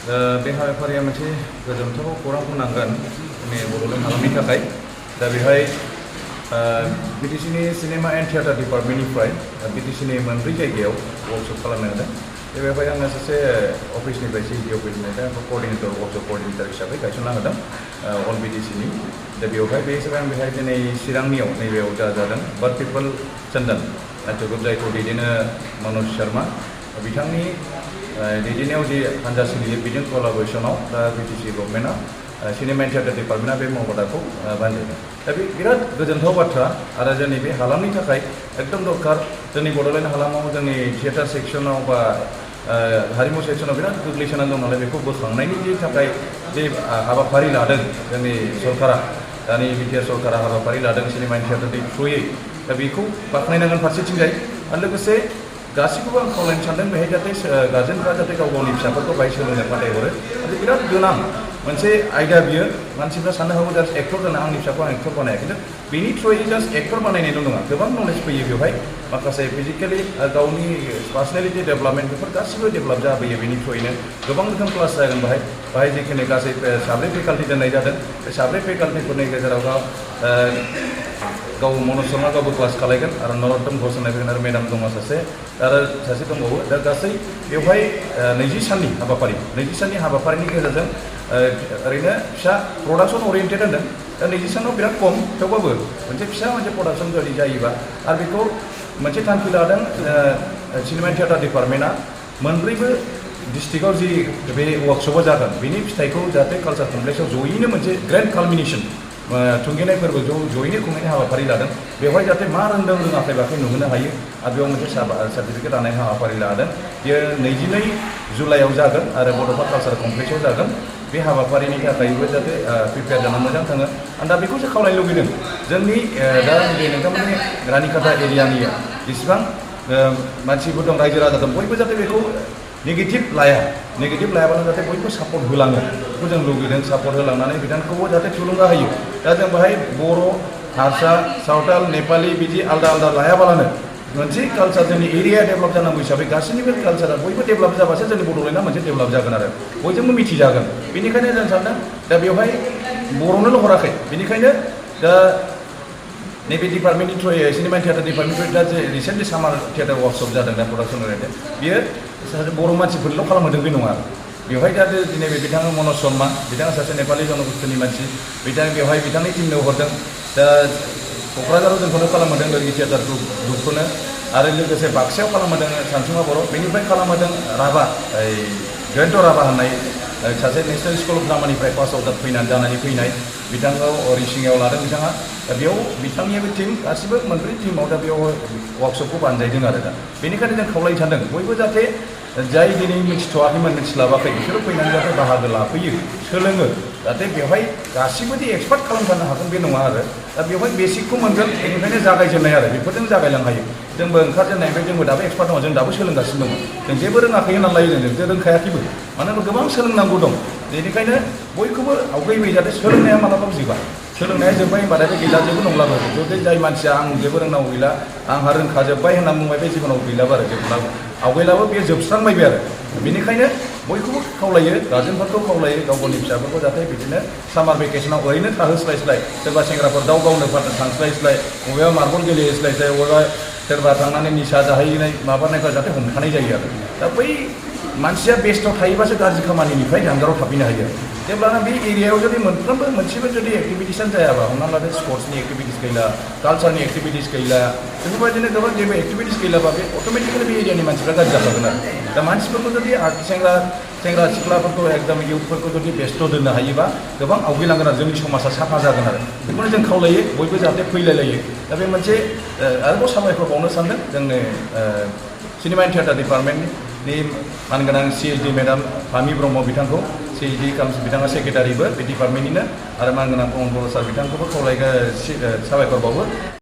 बे हाबाफारिया मोनसे गोजोनथाव खौरां बुंनांगोन जोंनि बड'लेण्ड हालामनि थाखाय दा बेहाय बिटिसिनि सिनेमा एन्ड थियेटार डिपार्टमेन्टनिफ्राय बिटिसिनि मोनब्रै जायगायाव वर्कशप खालामनो होदों बेवहाय आङो सासे अफिसनिफ्राय सिडि अफिसनिफ्राय आंखौ कअर्डिनेटर वर्कशप कअर्डिनेटर हिसाबै गायसनना होदों अल बिटिसिनि दा बेवहाय बे हिसाबै आं बेहाय दिनै चिरांनियाव नैबेयाव जादों बार्थ पिपल चन्दन नाट्यगुप जायखौ दैदेनो मनज शर्मा बिथांनि दैदेननायाव जे हान्जा सोलियो बेजों कलाबरेसनाव दा बिटिसि गभर्नमेन्टआ सिनेमा एन्ड थियेटार डिपार्टमेन्टआ बे मावबादाखौ बानजायदों दा बे बिराद गोजोनथाव बाथ्रा आरो जोंनि बे हालामनि थाखाय एकदम दरखार जोंनि बड'लेण्ड हालामाव जोंनि थियेटार सेक्सनाव बा हारिमु सेक्सनाव बिराद गोग्लैसोनानै दं नालाय बेखौ बोखांनायनि थाखाय जे हाबाफारि लादों जोंनि सरकारा दानि बिटिआर सरकारा हाबाफारि लादों सिनेमा एन्ड थियेटारनि थ्रुयै दा बेखौ बाख्नायनांगोन फारसेथिंजाय आरो लोगोसे गासैखौबो आं खावलायनो सानदों बेहाय जाहाथे गार्जेनफ्रा जाहाथे गाव गावनि फिसाफोरखौ बाहाय सोलोंनो फाथायहरो आरो बिराद गोनां मोनसे आयदा बियो मानसिफ्रा साननो हागौ जास्ट एक्टर जाना आंनि फिसाखौ आं एक्टर बानाया खिन्थु बेनि थ्रुयै जास्ट एक्टर बानायनायल' नङा गोबां नलेज फैयो बेवहाय माखासे फिजिकेलि गावनि पार्सनेलिटि डेभेलपमेन्ट बेफोर गासिबो डेभेलप जाबोयो बेनि थ्रुयैनो गोबां रोखोम क्लास जागोन बाहाय जिखिनि गासै साब्रै फेकाल्टि दोननाय जादों बे साब्रै फेकाल्टिफोरनि गेजेराव गाव मनज शर्मा गावबो क्लास खालायगोन आरो नरोत्तम घोष होननाय फैगोन आरो मेडाम दङ सासे दंबावो दा गासै बेवहाय 20 साननि हाबाफारिनि गेजेरजों ओरैनो फिसा प्रडाक्सन ओरिएन्टेड होनदों दा 20 सानाव बिराद खम थेवबाबो मोनसे प्रडाक्सन जुदि जायोबा आरो बेखौ मोनसे थांखि लादों सिनेमा एन्ड थियेटार डिपार्टमेन्टआ मोनब्रैबो डिस्ट्रिक्टआव जि बे वर्कशपआ जागोन बेनि फिथाइखौ जाहाथे कालचार कमप्लेक्सआव जयैनो मोनसे ग्रेन्ड कालमिनेसन थुंगेनाय फोरबो जयैनो खुंनायनि हाबाफारि लादों बेवहाय जाहाथे मा रोंदों रोङाखै बाखै नुहोनो हायो आरो बेयाव मोनसे सार्टिफिकेट लानाय हाबाफारि लादों बेयो 22 जुलाइआव जागोन आरो बड'फा कालचार कमप्लेक्सआव जागोन बे हाबाफारिनि थाखायबो जाहाथे प्रिपेयार जाना मोजां थाङो आं दा बेखौसो खावलायनो लुबैदों जोंनि दा नोंथांमोननि रानिखाथा एरियानि जेसेबां मानसिफोर दं रायजो राजा दं बयबो जाहाथे बेखौ नेगेटिभ लायाबानो जाहाथे बयबो सापर्ट होलाङो बेखौ जों लुबैदों सापर्ट होलांनानै बिथांखौबो जाहाथे थुलुंगा होयो दा जों बाहाय बर' हारसा सावताल नेपालि बिदि आलदा लायाबालानो मोनसे कालचार जोंनि एरिया डेभेलप जानांगौ हिसाबै गासैनिबो कालचारा बयबो डेभेलप जाबासो जोंनि बड'लेण्डआ मोनसे डेभेलप जागोन आरो बयजोंबो मिथिजागोन बेनिखायनो जों सानदों दा बेवहाय बर'नोल' हराखै बेनिखायनो दा नैबे डिपार्टमेन्टनि थ्रुयै सिनेमा एन्ड थियेटार डिपार्टमेन्टनिफ्राय दा जे रिसेन्टलि सामार थियेटार वर्कशप जादों दा प्रडाक्सन ओरिएन्टेड बियो बर' मानसिफोरल' खालामहोदों बे नङा बेवहाय दा नैबे बिथाङा मनज शर्मा बिथाङा सासे नेपालि जनगोष्ठीनि मानसि बेवहाय बिथांनि टिमनो हरदों दा क'क्राझाराव जोंखौनो खालामहोदों लोरगि थियेटार ग्रुपखौनो आरो लोगोसे बाक्सायाव खालामहोदों सानसुमा बर' बेनिफ्राय खालामहोदों राभा जयन्त राभा होननाय सासे नेशनेल स्कुल अफ ड्रामानिफ्राय पास आउट जानानै फैनाय बिथांखौ रिसिङाव लादों बिथाङा दा बेयाव बिथांनियाबो टिम गासिबो मोनब्रै टिमाव दा बेयाव वर्कशपखौ बानजायदों आरो दा बेनिखायनो जों खावलायनो सानदों बयबो जाहाथे जाय दिनै मिथिथ'वाखैमोन मिथिस्लाबाखै बिसोरो फैनानै जाहाथे बाहागो लाफैयो सोलोङो जाहाथे बेवहाय गासिबोदि एक्सपार्ट खालामजानो हागोन बे नङा आरो दा बेवहाय बेसिकखौ मोनगोन बेनिफ्रायनो जागायजेननाय आरो बेफोरजों जागायलांनो हायो जोंबो ओंखारजेननायनिफ्राय जोंबो दाबो एक्सपार्ट दङ जों दाबो सोलोंगासिनो दङ जों जेबो रोङाखै होननानै लायो जों रोंखायाखैबो मानो होनबा गोबां सोलोंनांगौ दं बेनिखायनो बयखौबो आवगायबोयो जाहाथे सोलोंनाया मालाबाबो जोबा सोलोंनाया जोब्बाय होनबाथाय बे गैला जेबो नंलाबो जुदि जाय मानसिया आं जेबो रोंनांगौ गैला आंहा रोंखाजोब्बाय होनना बुंबाय बे जिबनाव गैलाबो आरो जोबलाबो आवगायलाबो बेयो जोबस्रांबायबो आरो बेनिखायनो बयखौबो खावलायो गार्जेनफोरखौ खावलायो गाव गावनि फिसाफोरखौ जाहाथे बिदिनो सामार भेकेसनाव ओरैनो थाहोस्लायस्लाय सोरबा सेंग्राफोर गावनो थांस्लायस्लाय बबेबा मार्बल गेलेस्लायस्लाय बबेबा सोरबा थांनानै निसा जाहैनाय माबानायफ्रा जाहाथे हमथानाय जायो आरो दा बै मानसिया बेस्थ' थायोबासो गाज्रि खामानिनिफ्राय जानगाराव थाफैनो हायो जेब्लाना बे एरियायाव जुदि मोनफ्रोमबो मोनसेबो जुदि एक्टिभिटिसानो जायाबा हमना लादो स्पर्ट्सनि एक्टिभिटिस गैला कालचारनि एक्टिभिटिस गैला बेफोरबायदिनो गोबां जेबो एक्टिभिटिस गैलाबा बे अट'मेटिकेलि बे एरियानि मानसिफ्रा गाज्रि जाखागोन आरो दा मानसिफोरखौ जुदि सेंग्रा सिख्लाफोरखौ एकदम इयुथफोरखौ जुदि बेस्थ' दोननो हायोबा गोबां आवगायलांगोन आरो जोंनि समाजा साफा जागोन आरो बेखौनो जों खावलायो बयबो जाहाथे फैलायलायो दा बे मोनसे आरोबाव साबायखर बावनो सानदों जोंनो सिनेमा एन्ड थियेटार डिपार्टमेन्टनि मानगोनां CHD मेडाम फामि ब्रह्म बिथांखौ CHD बिथाङा सेक्रेटारिबो बे डिपार्टमेन्टनिनो आरो मानगोनां पवन बर' सार बिथांखौबो साबायखर बावो